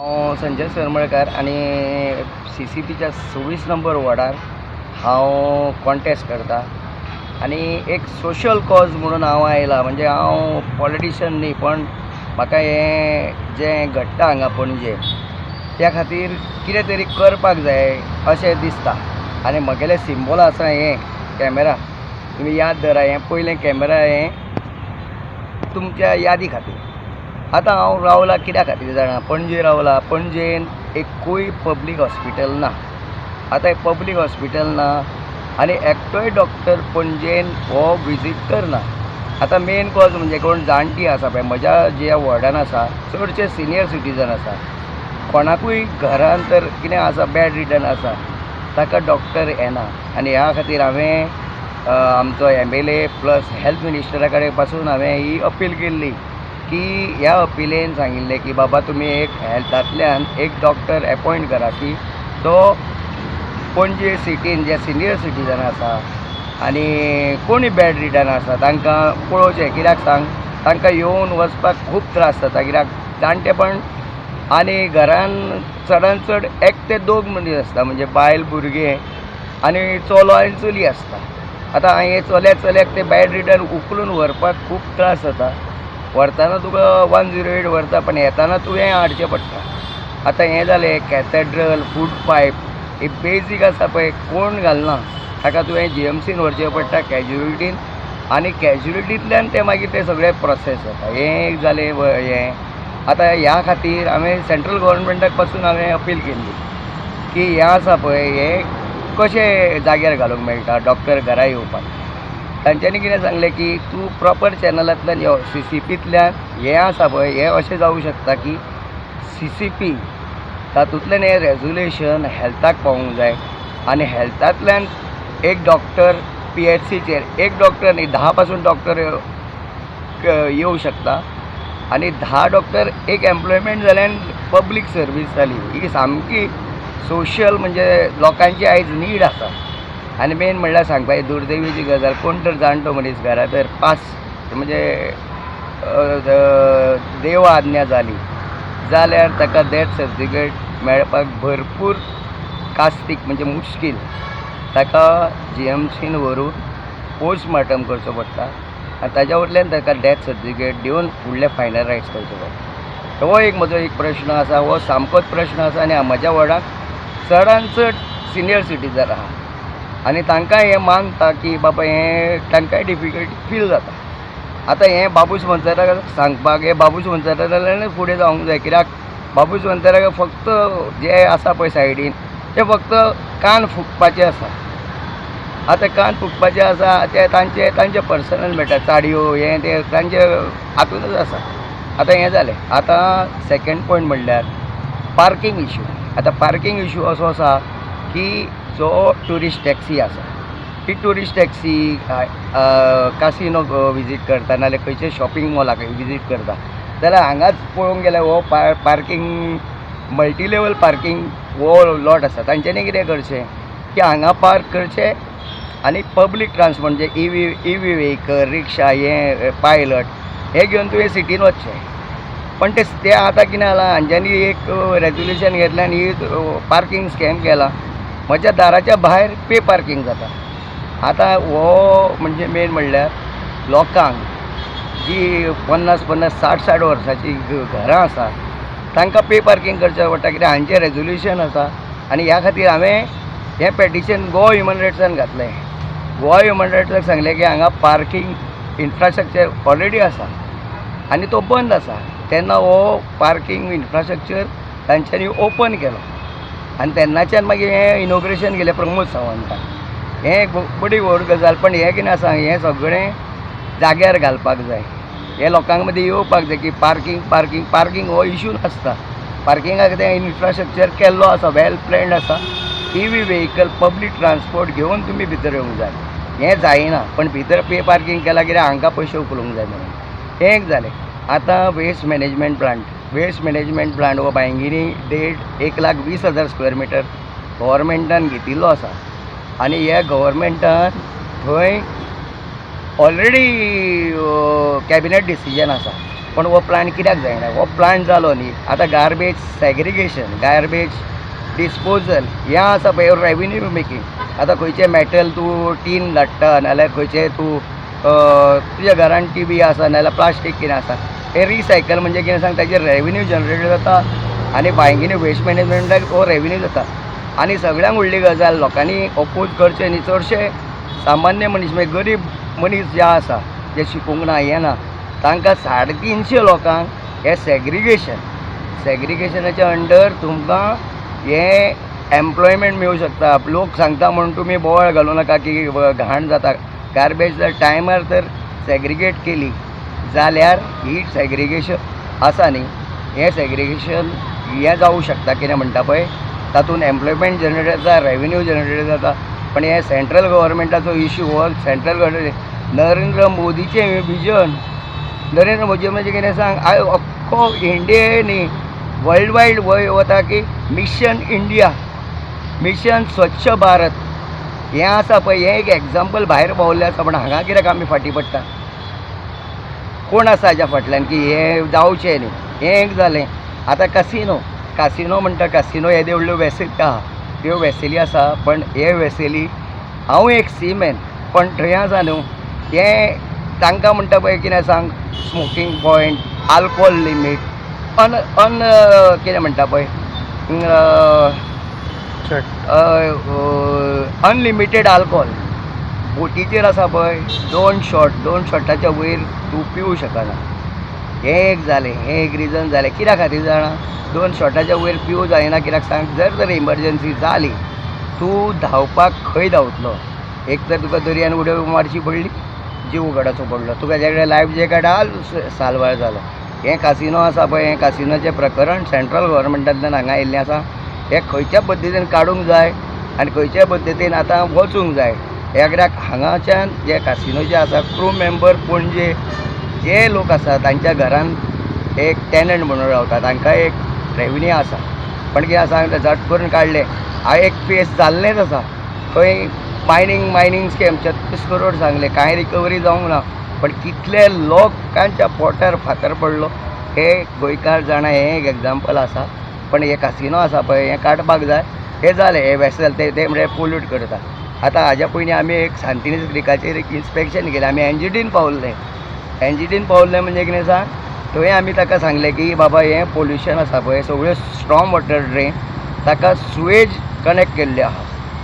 हांव संजय सरमळकार आनी सीसीपीच्या 26 नंबर वॉर्डार हांव कॉन्टेस्ट करता आनी एक सोशल कॉज म्हणून हांव आयला. म्हणजे हांव पॉलिटिशन न्ही, पण म्हाका हें जें घडटा हांगा पणजे त्या खातीर कितें तरी करपाक जाय अशें दिसता. आनी म्हगेलें सिंबल आसा हें कॅमेरा, तुमी याद धरा, हें पयलें कॅमेरा हें तुमच्या यादी खातीर. आतां हांव रावला कित्या खातीर जाणा, पणजे रावला. पणजेन एकूय पब्लीक हॉस्पिटल ना. आतां एक पब्लीक हॉस्पिटल ना आनी एकटोय डॉक्टर पणजेन हो विजीट करना. आतां मेन कॉज म्हणजे कोण जाणटी आसा पळय, म्हज्या ज्या वॉर्डान आसा चडशे सिनियर सिटीजन आसा, कोणाकूय घरान तर कितें आसा बॅड रिडन आसा ताका डॉक्टर येना. आनी ह्या खातीर हांवें आमचो एमएलए प्लस हेल्थ मिनिस्टरा कडेन पासून हांवें ही अपील केल्ली की ह्या अपिलेन सांगिल्लें की बाबा तुमी एक हेल्थांतल्यान एक डॉक्टर एपॉयंट करा की तो पणजे सिटीन जे सिनियर सिटीजन आसा आनी कोणी बॅड रिडन आसा तांकां पळोवचें. कित्याक सांग, तांकां येवन वचपाक खूब त्रास जाता, कित्याक जाणटेपण आनी घरान चडान चड एक ते दोग मनीस आसता, म्हणजे बायल भुरगें आनी चलो आनी चली आसता. आतां हें चल्या चल्याक ते बॅड रिडन उखलून व्हरपाक खूब त्रास जाता. व्हरतना तुका 108 व्हरता, पण येताना तुवें हाडचें पडटा. आतां हें जालें कॅथेड्रल फूड पायप ही बेजीक आसा पळय, कोण घालना, ताका तुवें जीएमसीन व्हरचें पडटा कॅज्युलिटीन, आनी कॅज्युलिटींतल्यान ते मागीर ते सगळे प्रोसेस जाता. हें एक जालें हें. आतां ह्या खातीर हांवें सेंट्रल गव्हर्मेंटाक पासून हांवें अपील केल्ली की हें आसा पळय हें कशें जाग्यार घालूंक मेळटा डॉक्टर घरा येवपाक. तांच्यांनी कितें सांगलें की तूं प्रॉपर चॅनलांतल्यान यो, सीसीपींतल्यान हें आसा पळय हें अशें जावूं शकता की सीसीपी तातूंतल्यान हें रेजोल्युशन हेल्थाक पावूंक जाय आनी हेल्थांतल्यान एक डॉक्टर पीएचसीचेर एक डॉक्टर न्ही 10 पासून डॉक्टर येवं शकता आनी 10 डॉक्टर एक एम्प्लॉयमेंट जाल्यान पब्लीक सर्वीस जाली. ही सामकी सोशल म्हणजे लोकांची आयज नीड आसा. आनी मेन म्हणल्यार सांगपाची दुर्दैवीची गजाल, कोण तर जाणटो मनीस घरा तर पास म्हणजे देव आज्ञा जाली जाल्यार ताका डॅथ सर्टिफिकेट मेळपाक भरपूर कास्तीक म्हणजे मुश्कील. ताका जीएमसीन व्हरून पोस्टमार्टम करचो पडटा आनी ताज्या वयल्यान ताका डॅथ सर्टिफिकेट दिवन फुडले फायनल रायट्स करचे पडटा. हो एक म्हजो एक प्रश्न आसा, हो सामकोच प्रश्न आसा. आनी म्हज्या वॉर्डाक चडान चड सिनियर सिटीजन आहा आनी तांकां हें मानता की बाबा हें तांकांय डिफिकल्टी फील जाता. आतां हें बाबूश मोन्सेराताक सांगपाक, हें बाबूश मोन्सेरातान फुडें जावंक जाय, कित्याक बाबूश मोन्सेराताक फक्त जे आसा पळय सायडीन ते फक्त कान फुंकपाचे आसा. आतां कान फुंकपाचे आसा ते तांचे तांचे पर्सनल मेळटा चाडयो हें ते तांचे हातूनच आसा. आतां हें जालें. आतां सेकेंड पॉयंट म्हणल्यार पार्कींग इशू. आतां पार्कींग इशू असो आसा की जो ट्युरिस्ट टॅक्सी आसा ही ट्युरिस्ट टॅक्सी कासिनो विजीट करता नाल्यार खंयचे शॉपिंग मॉलाक विजीट करता जाल्यार हांगाच पळोवंक गेल्यार हो पार्कींग मल्टी लेवल पार्कींग हो लॉट आसा. तांच्यांनी कितें करचें की हांगा पार्क करचें आनी पब्लीक ट्रान्सपोर्ट म्हणजे इवी व्हेकल रिक्षा हें पायलट हें घेवन तुवें सिटीन वचचें. पण ते आतां कितें जालां, हांच्यांनी एक रेजोल्युशन घेतलें आनी पार्कींग स्कॅम केला. म्हज्या दाराच्या भायर पे पार्कींग जाता. आतां हो म्हणजे मेन म्हणल्यार लोकांक जी 50 50 60 60 वर्सांची घरां आसा तांकां पे पार्कींग करचें पडटा, कित्याक हांचें रेजोल्युशन आसा. आनी ह्या खातीर हांवें हें पेटिशन गोवा ह्युमन रायट्सान घातलें. गोवा ह्युमन रायट्साक सांगलें की हांगा पार्कींग इन्फ्रास्ट्रक्चर ऑलरेडी आसा आनी तो बंद आसा, तेन्ना हो पार्कींग इन्फ्रास्ट्रक्चर तांच्यांनी ओपन केलो आनी तेन्नाच्यान मागीर हें इनॉग्रेशन केलें प्रमोद सावंतान. हें एक बरी व्हड गजाल, पण हें कितें आसा हें सगळें जाग्यार घालपाक जाय, हें लोकांक मदीं येवपाक जाय की पार्कींग पार्कींग पार्कींग हो इशू नासता. पार्किंगाक तें इन्फ्रास्ट्रक्चर केल्लो आसा, वेल प्लॅन्ड आसा. इवी व्हेकल पब्लीक ट्रान्सपोर्ट घेवन तुमी भितर येवंक जाय. हें जायना, पण भितर पे पार्कींग केलां कित्याक हांकां पयशे उखलूंक जाय म्हणून. हें एक जालें. आतां waste management plant, waste management plant हो बांयगिणी 1,20,000 स्क्वेअर मिटर गव्हर्मेंटान घेतिल्लो आसा आनी ह्या गव्हर्मेंटान थंय ऑलरेडी कॅबिनेट डिसिजन आसा. पण हो प्लांट कित्याक जायना? हो प्लांट जालो न्ही, आतां गार्बेज सेग्रिगेशन, गार्बेज डिस्पोजल हें आसा पळय, रेविन्यू मेकींग. आतां खंयचें मॅटल तूं टीन धाडटा, नाल्यार खंयचें तूं तुज्या घरान टिवी आसा, नाल्यार प्लास्टीक कितें आसा, हें रिसायकल म्हणजे कितें सांग, ताजेर रेविन्यू जनरेट जाता आनी बायंगिणी वेस्ट मॅनेजमेंटाक हो रेविन्यू जाता. आनी सगळ्यांक व्हडली गजाल, लोकांनी अपोज करचें न्ही. चडशे सामान्य मनीस, म्हणजे गरीब मनीस जे आसा, जे शिकूंक ना, हें ना, तांकां 350 लोकांक हे सेग्रिगेशनाच्या अंडर तुमकां हें एम्प्लॉयमेंट मेळूं शकता. लोक सांगता म्हूण तुमी बोवाळ घालूं नाका की घाण जाता. गार्बेज जर टायमार तर सेग्रिगेट केली जाल्यार ही सेग्रिगेशन आसा न्ही, हें सेग्रिगेशन हें जावूं शकता. कितें म्हणटा पळय, तातूंत एम्प्लॉयमेंट जनरेट जाता, रेविन्यू जनरेट जाता. पण हे सेंट्रल गव्हर्मेंटाचो इशू हो, सेंट्रल गव्हर्मेंट नरेंद्र मोदीचें विजन. नरेंद्र मोदी म्हणजे कितें सांग, आयज अख्खो इंडिये न्ही, वर्ल्ड वायड वय वता की मिशन इंडिया, मिशन स्वच्छ भारत हें आसा पळय, हें एक एग्जाम्पल भायर पावल्लें आसा. पण हांगा कित्याक आमी फाटीं पडटा? कोण आसा हाज्या फाटल्यान की हें जावचें न्ही? हें एक जालें. आतां कासिनो, कासिनो म्हणटा, कासिनो येद्यो व्हडल्यो वेसली आहा, त्यो वेसली आसा. पण हे वेसली, हांव एक सीमॅन, पण थंय आसा न्हू, हें तांकां म्हणटा पळय, कितें सांग, smoking point, alcohol limit, un un कितें म्हणटा पळय, अनलिमिटेड आल्कोहोल. बोटीचेर आसा पळय, दोन शॉट, दोन शॉटाच्या वयर तूं पिवूं शकना. हें एक जालें, हें एक रिजन जालें. कित्या खातीर जाणा? दोन शॉटाच्या वयर पिवूं जायना कित्याक सांग? जर तर इमर्जन्सी जाली, तूं धांवपाक खंय धांवतलो? एक तर तुका दर्यान उडय मारची पडली, जीव उगडाचो पडलो, तुका जे कडेन लायफ जॅकेट आहा, साल्वार जालो. हें कासिनो आसा पळय, हें कासिनोचें प्रकरण सेंट्रल गव्हर्मेंटांतल्यान हांगा आयिल्लें आसा. हें खंयच्या पद्दतीन काडूंक जाय आनी खंयच्या पद्दतीन आतां वचूंक जाय ह्या कित्याक हांगाच्यान जे कासिनोचे आसा क्रू मेंबर, पणजे जे लोक आसा, तांच्या घरान एक टॅनंट म्हणून रावता, तांकां एक रेविन्यू आसा. पण कितें आसा, झट करून काडलें. हांव एक फेस जाल्लेंच आसा खंय, मायनींग स्कॅम 36 करोड सांगले, कांय रिकवरी जावंक ना. पण कितले लोकांच्या पोटार फातर पडलो हे गोंयकार जाणा. हें एक एग्जाम्पल आसा. पण हे कासिनो आसा पळय, हें काडपाक जाय. हें जालें. हें वेसल ते ते म्हळ्यार पोल्यूट करता. आतां हाज्या पयलीं आमी एक सांतिनेज क्रिकाचेर एक इन्स्पेक्शन केलें. आमी एनजीटीन पावल्ले. एनजीटीन पावल्ले म्हणजे कितें सांग, थंय आमी ताका सांगलें की बाबा, हें पोल्युशन आसा पळय, सगळ्यो स्ट्रॉम वॉटर ड्रेन, ताका सुवेज कनेक्ट केल्ल्यो आहा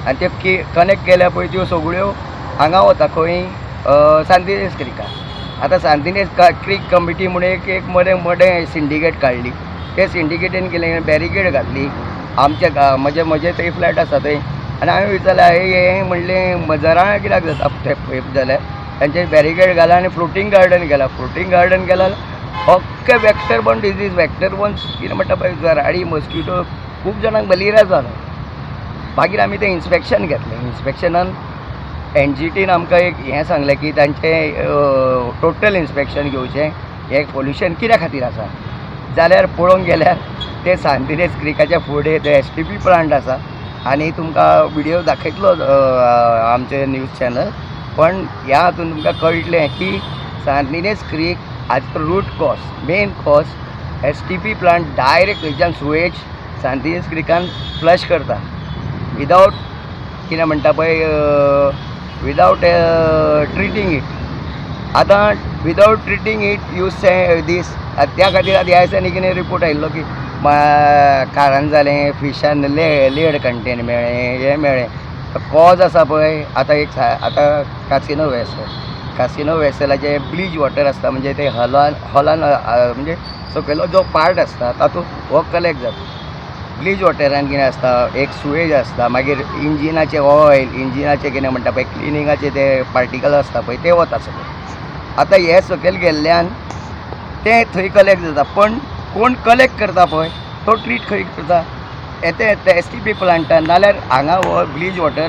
आनी त्यो कनेक्ट केल्या पळय, त्यो सगळ्यो हांगा वता. खंय? सांतिनेज क्रिकार. आतां सांतिनेज क्रीक कमिटी म्हूण एक एक मदें मदें सिंडिकेट काडली. ते सिंडिकेटीन केलें, बॅरिकेड घातली. आमच्या म्हजे म्हजे थंय फ्लॅट आसा थंय. आनी हांवें विचारलें, हें म्हणलें जरां कित्याक जाता थंय जाल्यार तांचे बॅरिकेड घाला आनी फ्लोटींग गार्डन केला. फ्लोटींग गार्डन केला, अख्खे vector borne disease, vector borne कितें म्हणटा पळय, जराडी, मस्किटो, खूब जाणांक मलेरिया जालो. मागीर आमी तें इन्स्पेक्शन घेतलें. इन्स्पेक्शनान एनजीटीन आमकां एक हें सांगलें की तांचें टोटल इन्स्पेक्शन घेवचें, हें पोल्युशन कित्या खातीर आसा. जाल्यार पळोवंक गेल्यार ते सांतिनेज क्रिकाच्या फुडें ते एसटीपी प्लांट आसा आनी तुमकां विडियो दाखयतलो आमचे न्यूज चॅनल. पण ह्या हातून तुमकां कळटलें की सांतिनेज क्रीक हाजो root cause, main cause STP plant. Direct थंयच्यान सुवेज सांतिनेज क्रिकान फ्लश करता विदावट कितें म्हणटा पळय, विदावट ट्रिटींग it. आतां without treating it you say this. त्या खातीर आतां ह्या दिसांनी कितें रिपोर्ट आयिल्लो की कारान जालें, फिशान लेड कंटेंट मेळ्ळें, हें मेळ्ळें. कॉज आसा पळय, आतां एक आतां कासिनो वेसल, कासिनो वेसलाचें ब्लीच वॉटर आसता, म्हणजे ते हॉलान हॉलान म्हणजे सकयलो जो पार्ट आसता तातूंत हो कलेक्ट जाता. ब्लीच वॉटरान कितें आसता, एक सुवेज आसता, मागीर इंजिनाचें ऑयल, इंजिनाचें कितें म्हणटा पळय, क्लिनिंगाचे ते पार्टिकल आसता पळय, ते वता सकयल. आतां हे सकयल गेल्ल्यान तें थंय कलेक्ट जाता. पण कोण कलेक्ट करता पळय, तो ट्रीट खंय करता? येते एसटीपी प्लांटान. नाल्यार हांगा हो ब्लीच वॉटर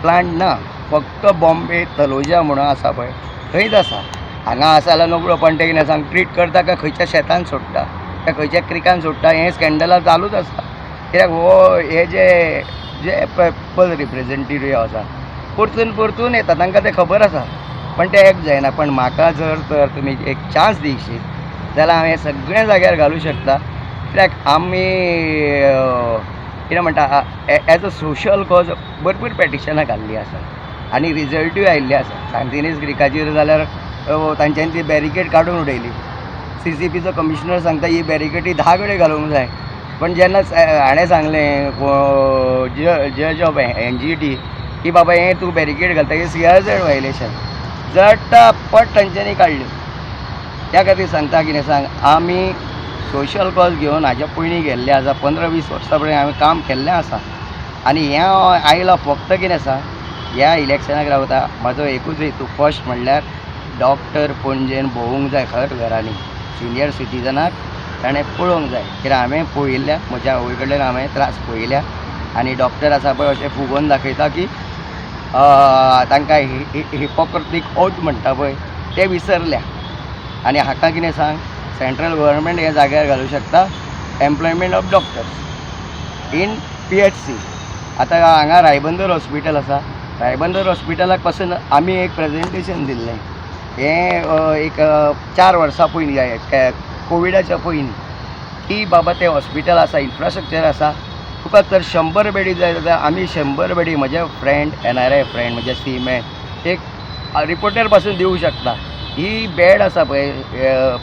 प्लांट ना, फक्त बॉम्बे तलोजा म्हणून आसा पळय, थंयच आसा. हांगा आसा जाल्यार नकळो, पण ते कितें सांग, ट्रीट करता काय खंयच्या शेतान सोडटा, काय खंयच्या क्रिकान सोडटा, हें स्कँडलां चालूच आसता. कित्याक हो हे जे जे पीपल रिप्रेझेंटेटीव आसा, परतून परतून येता, तांकां तें खबर आसा, पण ते एक्ट जायना. पण म्हाका जर तर तुमी एक चान्स दिवशीत जाल्यार हांव हें सगळें जाग्यार घालूं शकता. कित्याक आमी कितें म्हणटा, एज अ सोशल कॉज भरपूर पेटिशनां घाल्लीं आसा आनी रिजल्टूय आयिल्ले आसा. सांतिनेज क्रिकाचेर जाल्यार तांच्यांनी ती बॅरिकेड काडून उडयली. सीसीपीचो कमिशनर सांगता ही बॅरिकेडी 10 कडेन घालूंक जाय, पण जेन्ना हाणें सांगलें जज ऑफ एनजीटी की बाबा हें तूं बॅरिकेड घालता हें सीआरझेड वायलेशन, झटापट तांच्यांनी काडली. त्या खातीर सांगता कितें सांग, आमी सोशल कॉज घेवन हाज्या पयलीं गेल्ले आसा, 15-20 वर्सां पयलीं हांवें काम केल्लें आसा. आनी हें हांव आयलां फक्त कितें आसा, ह्या इलेक्शनाक रावता म्हाजो एकूच हेतू, फर्स्ट म्हणल्यार डॉक्टर पणजेन भोंवूंक जाय हर घरांनी, सिनियर सिटीजनाक ताणें पळोवंक जाय. कित्याक हांवें पळयिल्ल्या, म्हज्या आवय कडल्यान हांवें त्रास पळयल्या आनी डॉक्टर आसा पळय अशें फुगोवन दाखयता की तांकां हिपोक्रतीक ओथ म्हणटा पळय ते विसरल्या. आनी हाका कितें सांग, सेंट्रल गव्हर्मेंट हे जाग्यार घालूं शकता employment of doctors in PHC. आतां हांगा रायबंदर हॉस्पिटल आसा, रायबंदर हॉस्पिटलाक पासून आमी एक प्रेजेंटेशन दिल्लें हें एक 4 वर्सां पयलीं, कोविडाच्या पयलीं, की बाबा तें हॉस्पिटल आसा, इन्फ्रास्ट्रक्चर आसा, तुका तर 100 बेडी जाय जाल्यार आमी 100 बेडी, म्हजे फ्रेंड एनआरआय फ्रेंड, म्हजे सीमॅन एक रिपोर्टर पासून दिवं शकता. ही बेड आसा पळय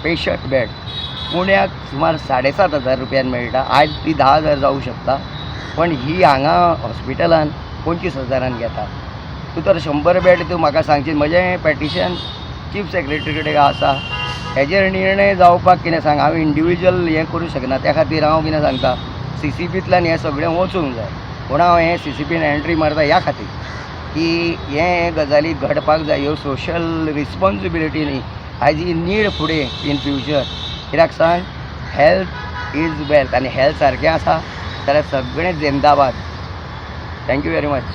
पेशंट बेड, पुण्याक सुमार 7,500 रुपयान मेळटा, आयज ती 10,000 जावं शकता, पण ही हांगा हॉस्पिटलान 25,000 घेता. तूं तर 100 बेड तूं म्हाका सांगची, म्हजें पेटिशन चीफ सेक्रेटरी कडेन आसा, हेजेर निर्णय जावपाक कितें सांग, हांव इंडिविज्युअल हें करूं शकना. त्या खातीर हांव कितें सांगता, सीसीपींतल्यान हें सगळें वचूंक जाय. पूण हांव हें सीसीपीन एंट्री मारता ह्या खातीर की हे गजाली घडपाक जाय, ह्यो सोशल रिस्पोन्सिबिलिटी न्ही, आयज ही नीड फुडें इन फ्युचर. कित्याक सांग, हेल्थ is wealth आनी हेल्थ सारकें आसा जाल्यार सगळें जिंदाबाद. Thank you very much.